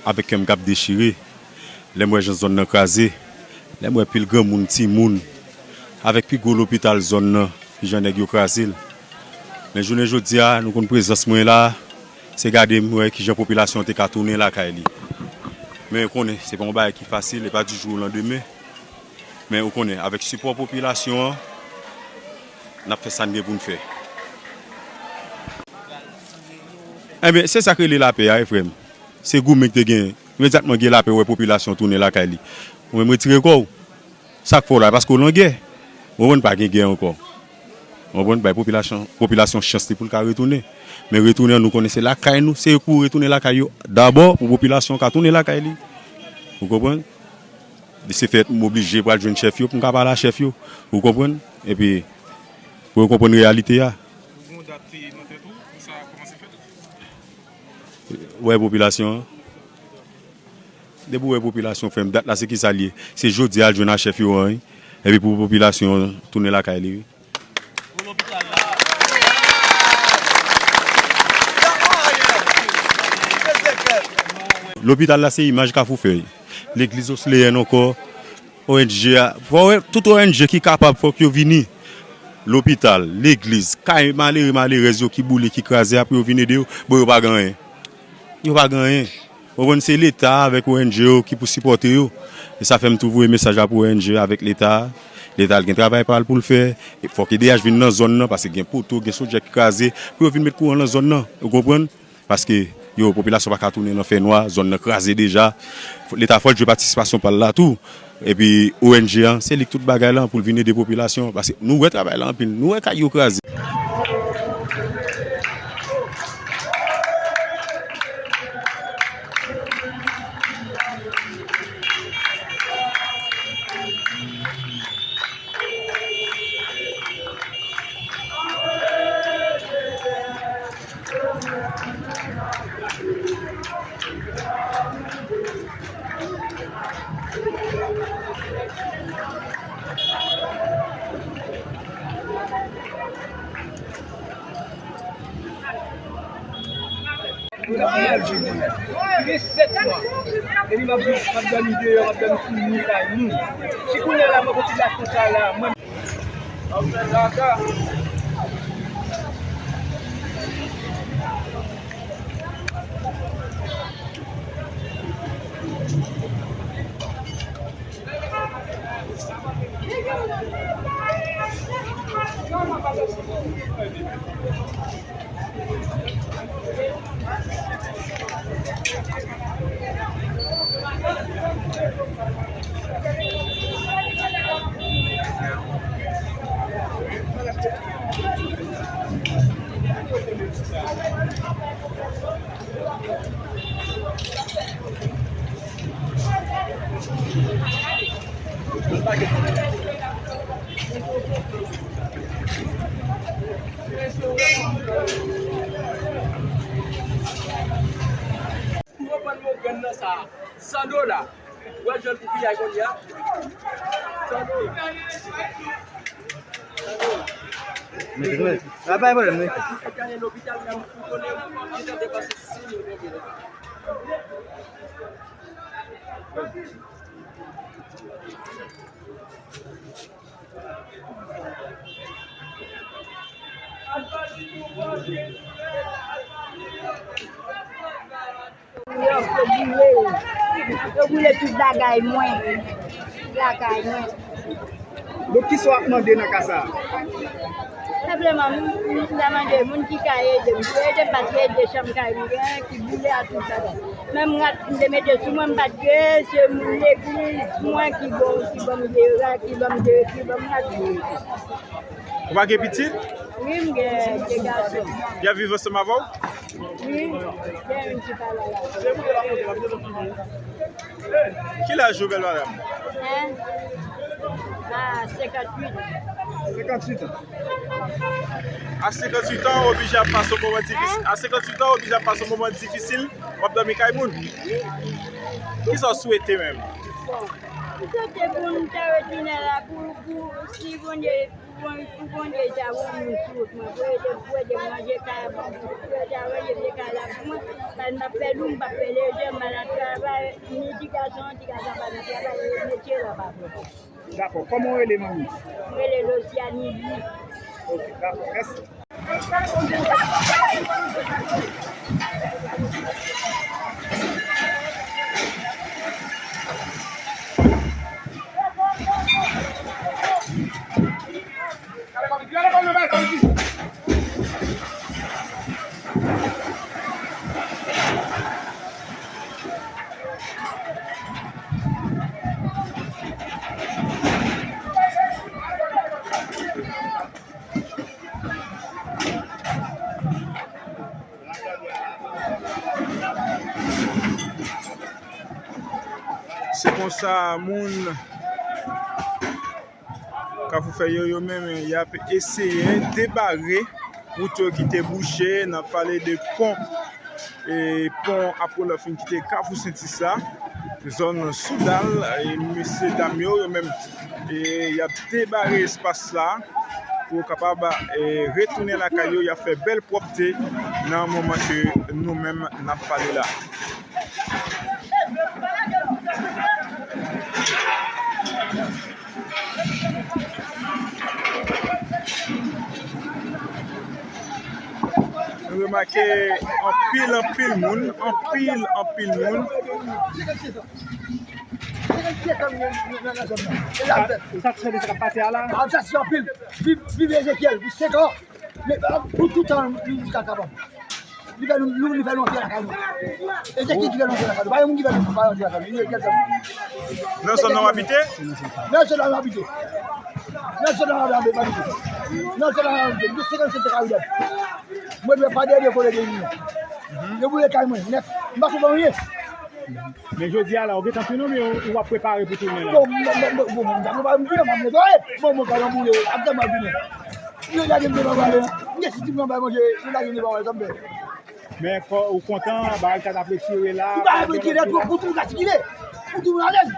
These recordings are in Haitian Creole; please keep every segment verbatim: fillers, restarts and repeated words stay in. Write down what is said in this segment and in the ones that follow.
avèk kè m k ap dechire, lè m wè jan zòn nan kraze, lè m wè pil granmoun, timoun, avèk pi gwo lopital zòn nan, jan nèg yo kraze l. Men jounen jodi a, nou konn prezans mwen la, se gade m wè kijan popilasyon an te ka tounen lakay li. Men ou konnen, se pa yon bagay ki fasil, e pa di jou o landemen. Men ou konnen, avèk sipò popilasyon an, n ap fè sa n gen pou n fè. Enben, se sa k rele lapè a, wi, frè m. Se goumen ki te gen. Imedyatman gen lapè, ou wè popilasyon tounen lakay li. Ou menm retire kò w. Sa k fè w la, paske w nan gè. Ou konprann, pa gen gè ankò. Ou konprann, bay popilasyon, popilasyon chans li pou l ka retounen. Men retounen an, nou konnen se lakay nou, se pou retounen lakay yo dabò, pou popilasyon ka tounen lakay li. Ou konprann? De se fèt, m oblije pral jwenn chèf yo, pou m ka pale a chèf yo. Ou konprann? Epi, pou yo konprann reyalite a. Ou gen yon dat ki nan tèt ou, pou sa kòmanse fèt? Wè popilasyon an. Depi w wè popilasyon, frè m, dat la se kisa l ye? Se jodi a l jwenn a chèf yo an, wi. Epi pou popilasyon an tounen lakay li, wi. Lopital la se imaj Kafou Fèy. Legliz Osleyèn ankò. O N G a, fò wè, tout O N G ki kapab, fòk yo vini. Lopital, legliz, kay malere, malerèz yo ki boule, ki kraze a, pou yo vin ede yo. Bon, yo pa gen anyen. Yo pa gen anyen. Ou konprann, se Leta avèk O N G yo ki pou sipòte yo. E sa fè m tou voye mesaj la pou O N G avèk Leta. Leta gen travay pa l pou l fè. E fòk E D H vin nan zòn nan, paske gen poto, gen sodyè ki kraze, pou yo vin met kouran nan zòn nan. Ou konprann? Paske, yo, popilasyon pa ka tounen nan fènwa, zòn nan kraze deja. Leta fò l jwe patisipasyon pa l la tou. Epi O N G an, se li k tout bagay lan pou l vin ede popilasyon. Paske nou wè travay la anpil, nou wè kay yo kraze. Gen sèt mwa. Epi m ap, m ap dòmi deyò, m ap dòmi sou mi kay moun. Si kounye a la, mwen konn ti bat konsa la, mwen. M repann Mògàn nan sa a, san dola. Ou wè jan l pou piyay kounye a? San dola. San dola. Mete konnen. La pa gen pwoblèm, wi. Chak ane lopital menm pou konnen li ta depase sis mil konbyen. Yo, yo boule, yo boule tout bagay mwen, lakay mwen. Donk, kisa w ap mande nan ka sa a? Senpleman, m, m ta mande moun ki ka ede m, pou ede m, paske e de chanm kay m gen ki boule a tout bagay. Menm rad m te mete sou mwen, m pa t gen, se moun legliz mwen ki bon, ki ban m de rad, ki ban m de, ki ban m rad pou mete. Ou pa gen pitit? Wi, m gen de gason. Y ap viv ansanm avè w? Wi, gen youn ki pa la la. Ki laj ou, bèl madanm? Hein? A, senkanntuit. Senkanntuit an. A senkanntuit an, ou oblije ap pase yon moman difisil. Hein? A senkanntuit an, ou oblije ap pase yon moman difisil, w ap dòmi kay moun. Kisa w swete menm? Bon, m swete pou m ta retounen la, pou, pou, si Bondye, pou, pou Bondye ta voye moun sou wout mwen, pou ede, pou ede m ranje kay. Yo te aranje vye kay la pou mwen, kay m t ap fè dou, m p ap fè lejè, m pa nan travay, ni ti gason, ti gason pa nan travay, e metye la pa bon. Dakò, kòman w rele, manmi? M rele Losiane Louis. Ok, dakò, mèsi. Se konsa, moun Kafou Fèy yo, yo menm, y ap eseye debare wout yo ki te bouche. N ap pale de pon, e, pon Apollo fin kite Kafou Sentisa, zòn Soudal. E mesye dam yo, yo menm, e, y ap debare espas la pou yo kapab, e, retounen lakay yo. Y ap fè bèl pwòpte nan moman ke nou menm n ap pale la. Nou remake anpil, anpil moun, anpil, anpil moun. Ou satisfè de sa k ap pase a la? Ah, m satisfè anpil. Viv, viv Ezekiel, viv Senk An. Men, ah, pou tout tan, li, li ka kapab. Li fè nou, nou, li fè nou antre lakay nou. E se ki, ki fè nou antre lakay nou? Pa gen moun ki fè nou pa antre lakay nou. Li, li, li, li. Nan zòn nan w abite? Nan zòn nan w abite. Nan zòn nan w abite. Nan zòn nan w abite. Gen senkannsèt te ka rive. Mwen dwe pa dèyè kole de li. Yo boule kay mwen nèt. M pa sou anyen. Men jodi a la, ou gentan fini oubyen ou, ou ap prepare pou tounen la? Bon, m, m, m, bon, m ta prepare pou tounen, m ap netwaye. Bon, mwen ka nan boule, ap tèlman vini. Yo lage m devan vale an. M gen siti pou mwen bay manje, yo lage m devan vale, sa m fè? Men kò, ou kontan, bagay sa t ap retire la? Ou pa retire la, pou, pou tou ka sikile. Pou tou alèz.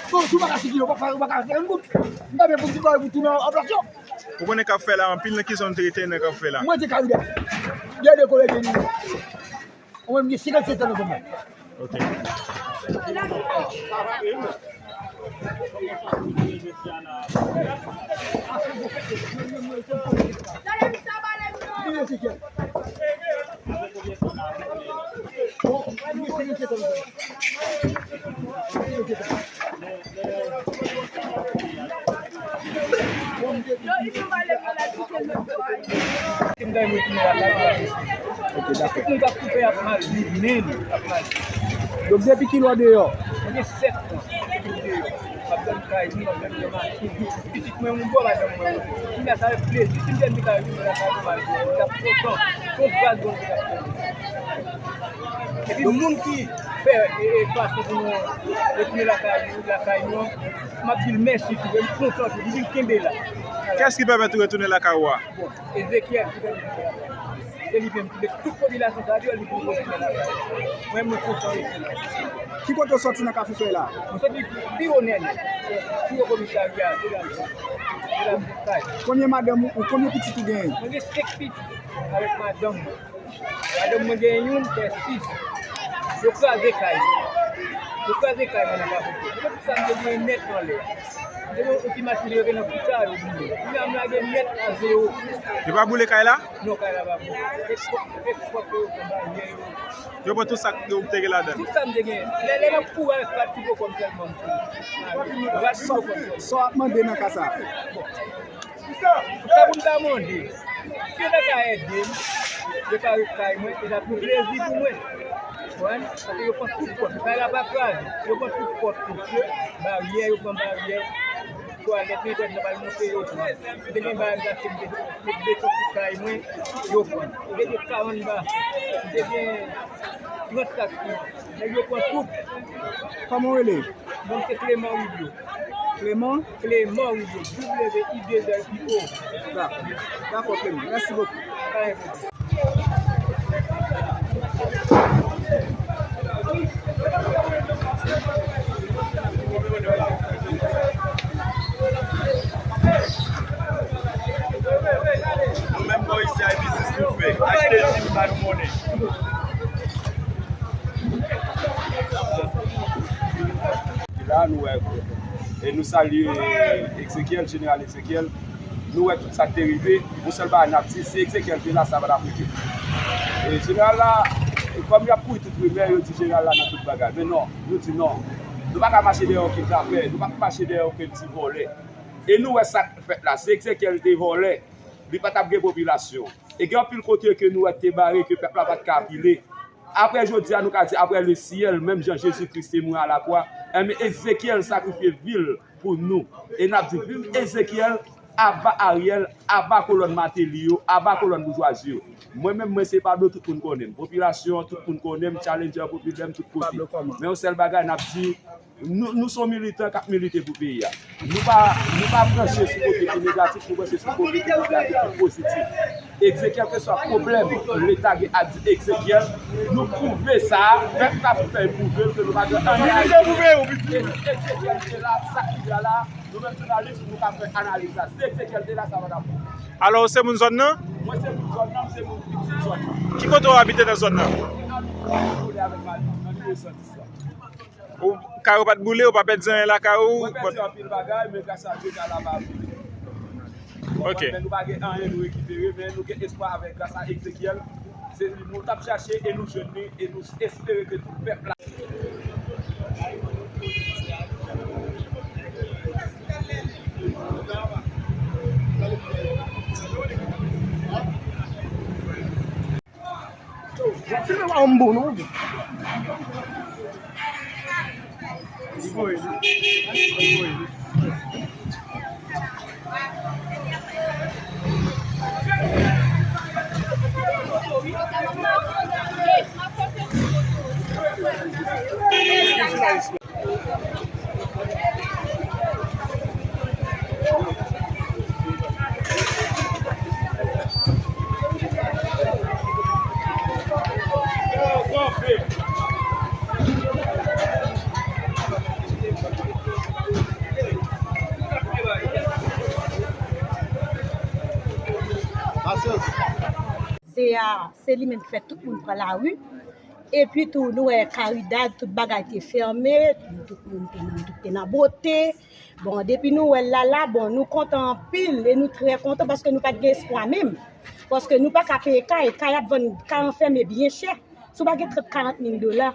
Bon, tou pa ka sikile, ou pa, ou pa ka fè yon bout. M ta byen pou m ti kò pou tounen an plas yo. Ou konnen Kafou Fèy la, anpil nan ki zòn ou te rete nan Kafou Fèy la? Mwen te Karidèp. Dèyè de kole de li. Mwen, m gen senkannsèt an nan zòn nan. Ok. Ok, dakò. Tout moun k ap koupe ap mal viv, men ap mal viv. Donk, depi kilè w deyò? Mwen gen sèt tan. M ap tann kay, m ap tann machin. Pitit mwen, yon bò madanm mwen. Kounye a, sa fè plezi. Si m te vin kay, vin lakay mwen, m t ap kontan. Yon gras Bondye k ap fè. Epi moun ki fè, e, e, fason pou nou retounen lakay, lakay nou, m ap di l mèsi tou, e m kontan tou, m di l kenbe la. Kiyès ki pèmèt ou retounen lakay ou a? Bon, Ezekyèl ki fè m retounen lakay. Se li menm ki met tout popilasyon sa deyò, li pou retounen lakay. Mwen, mwen kontan retounen. Ki kote w sòti nan Kafou Fèy la? Mwen sòti pi wo nèt, pi wo komisarya, se la, se la kay. Konbyen madanm ou, konbyen pitit ou genyen? Mwen gen senk pitit avèk madanm mwen. Madanm mwen gen youn, fè sis. Yo kraze kay. Yo kraze kay mwen nan Kafou. Yo tout sa m te genyen nèt anlè. Yo, yo ti machin yo te nan fouta, yo boule. Kounye a m lage nèt a zewo. Yo pa boule kay la? Non, kay la pa boule. Se pòt, se pòt yo pran, baryè yo. Yo pran tout sa k, yo te gen ladan l? Tout sa m te gen. Lè, lè m ap kouri avèk rad ti bokò m sèlman m kouri. Rad ti bokò m sèlman. Sa w ap mande nan ka sa? Bon. Sa pou m ta mande, si yo ta ka ede m, yo ka retire mwen, e sa pou plezi pou mwen. Konprann? Paske yo pran tout pòt. Kay la pa kraze. Yo pran tout pòt tou. Baryè, yo pran baryè. Twalèt, nenpòt jan pral monte, yo pran. M te gen bagay m te achte, m te met beton sou kay mwen, yo pran. M te gen karann ba, m te gen trant kat siman. Nèg yo pran tout. Kòman w rele? Non m se Clément Wilio. Clément? Clément Wilio. W I D L I O. Dakò. Dakò, Clément. Mèsi bokou. Pa gen pwoblèm. Nou menm bò isi a, e biznis nou fè. Achte jim ba nou monnen. La, nou wè, e nou salye Ezekiel, Jeneral Ezekiel. Nou wè tout sa k te rive. Yon sèl bagay n ap di, si Ezekiel te la, sa pa t ap rive. E jeneral la, kòm y ap kouri tout rimè, yo di jeneral la nan tout bagay. Men non, nou di non. Nou pa ka mache dèyè okenn trapè, nou pa ka mache dèyè okenn ti vòlè. E nou wè sa k fèt la. Si Ezekiel te vòlè, li pa t ap gen popilasyon. E gen anpil kote ke nou wè te bare, ke pèp la pa t ka pile. Apre jodi a, nou ka di, apre lesyèl, menm jan Jezi Kris te mouri alakwa, enben, Ezekiel sakrifye vi l pou nou. E n ap di, viv Ezekiel, aba Ariel, aba kolòn Mateli yo, aba kolòn boujwazi yo. Mwen menm, mwen se Pablo, tout moun konnen m. Popilasyon, tout moun konnen m, Challenger popilè m, tout kote. Men yon sèl bagay, n ap di, Nou, nou se yon militan k ap milite pou peyi a. Nou pa, nou pa branche sou kote ki negatif, nou branche sou kote ki pozitif, ki pozitif. E di kèlkeswa pwoblèm Leta gen a di Ezekiel, nou pwouve sa, pèp la pou fè pwouve l ke nou pa gen anyen a di. E si Ezekiel te la, sa k rive a la, nou menm jounalis, nou ka fè analiz la. Si Ezekiel te la, sa pa t ap bon. Alò, ou se moun zòn nan? Mwen se moun zòn nan, m se moun pitit zòn nan. Ki kote w abite nan zòn nan? Mwen abite nan Koulè avèk Mali, nan nimewo san dis la. Ou, kay ou pa t boule, ou pa pèdi anyen lakay ou? Mwen pèdi anpil bagay, men gras a Dye, kay la pa boule. Ok. Men nou pa gen anyen nou rekipere, men nou gen espwa avèk gras a Ezekiel. Se li nou t ap chache e nou jwenn li e nou espere ke tout pèp la. Filme pa yon bon non. Zea, se li menm ki fè tout moun pran lari. Epi tou, nou wè Caridad, tout bagay te fèmen, tout moun te nan, tout te nan bote. Bon, depi nou wè l la, la, bon, nou kontan anpil e nou trè kontan paske nou pa t gen espwa menm. Paske nou pa ka peye kay, kay ap vann, kay anfèmen byen chè. Si w pa gen trant, karant mil dola,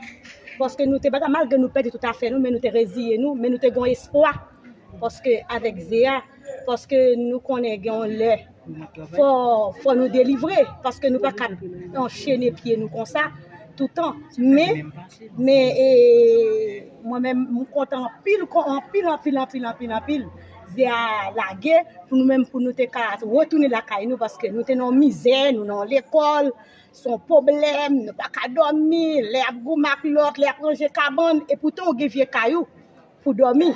paske nou te pa ka, malgre nou pèdi tout afè nou, men nou te reziye nou, men nou te gen yon espwa. Paske avèk Zea, paske nou konnen gen yon lè, fò, fò nou delivre, paske nou pa ka anchene pye nou konsa toutan. Men, men, e, mwen menm, m kontan anpil, kon-, anpil, anpil, anpil, anpil, anpil. Zea lage pou nou menm, pou nou te ka retounen lakay nou, paske nou te nan mizè, nou nan lekòl, se yon pwoblèm, nou pa ka dòmi, lè y ap goumen ak lòt, lè y ap ranje kabann, e poutan ou gen vye kay ou pou dòmi.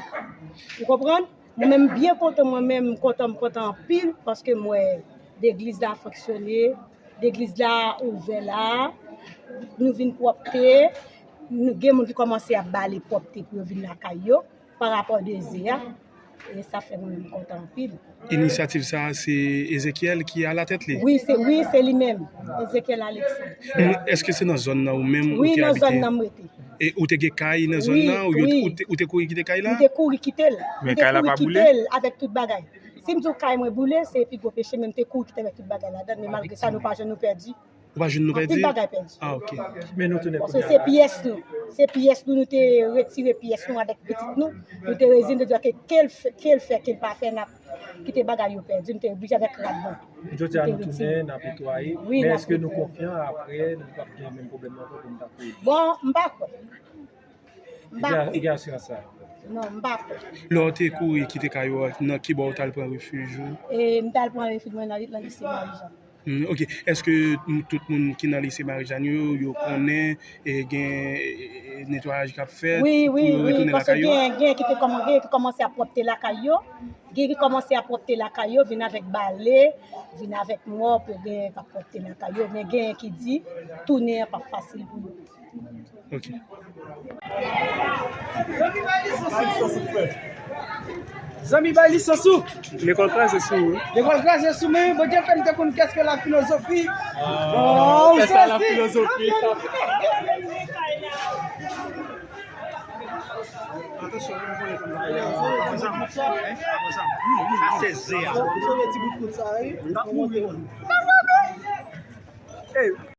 Ou konprann? Mwen menm, m byen kontan, mwen menm, m kontan, m kontan anpil, paske m wè legliz la fonksyone, legliz la ouvè la, nou vin pwòpte, nou gen moun ki kòmanse ap bale pwòpte pou yo vin lakay yo, pa rapò de Zea, e sa fè mwen menm m kontan anpil. Inisyativ sa a, se Ezekiel ki alatèt li? Wi, se, wi, se li menm, Ezekiel Alexandre. Mm, èske se nan zòn nan ou menm ou te abite? Wi, nan zòn nan m rete. E ou te gen kay nan zòn nan? Wi, wi. Ou te, ou te kouri kite kay la? M te kouri kite l. Men kay la pa boule? M te kouri kite l avèk tout bagay. Si m di w kay mwen boule, se pi gwo peche, men m te kouri kite avèk tout bagay ladan l, men malgre sa, nou pa jwenn, nou pèdi. Ou pa jwenn, nou pèdi? Anpil bagay pèdi. Ah, ok. Men nou tounen kounye a la. Paske se pyès nou. Se pyès nou, nou te retire pyès nou avèk pitit nou. Nou te reziye n, nou te di, ok, ke l fè, ke l fè, ke l pa fè, n ap kite bagay yo pèdi, nou te oblije avèk rad nou. Jodi a nou tounen, n ap netwaye. Wi, n ap netwaye. Men èske nou konfyan apre, nou p ap gen menm pwoblèm nan ankò pou nou ta kouri? Bon, m pa kwè. M pa kwè. Ou gen, ou gen asirans sa? Non, m pa kwè. Lè w te kouri kite kay ou a, nan ki bò w t al pran refij ou? E, m t al pran refij mwen nan, nan lise Marijan. Hmm, ok. Èske tout moun ki nan lise Marijan yo, yo konnen, e, gen, e, netwayaj k ap fèt pou yo retounen lakay yo? Wi, wi, wi, paske gen, gen ki te kòman-, gen ki kòmanse ap pwòpte lakay yo, gen ki kòmanse ap pwòpte lakay yo, vin avèk bale, vin avèk mòp, gen k ap pwòpte lakay yo, men gen ki di tounen an p ap fasil pou yo. Ok. Zanmi, bay lisans ou. Lekòl kraze sou ou. Lekòl kraze sou mwen, Bondye fè m te konn kès ke la filozofi. Oh, fè sa la filozofi. Sa se ze a. Hey.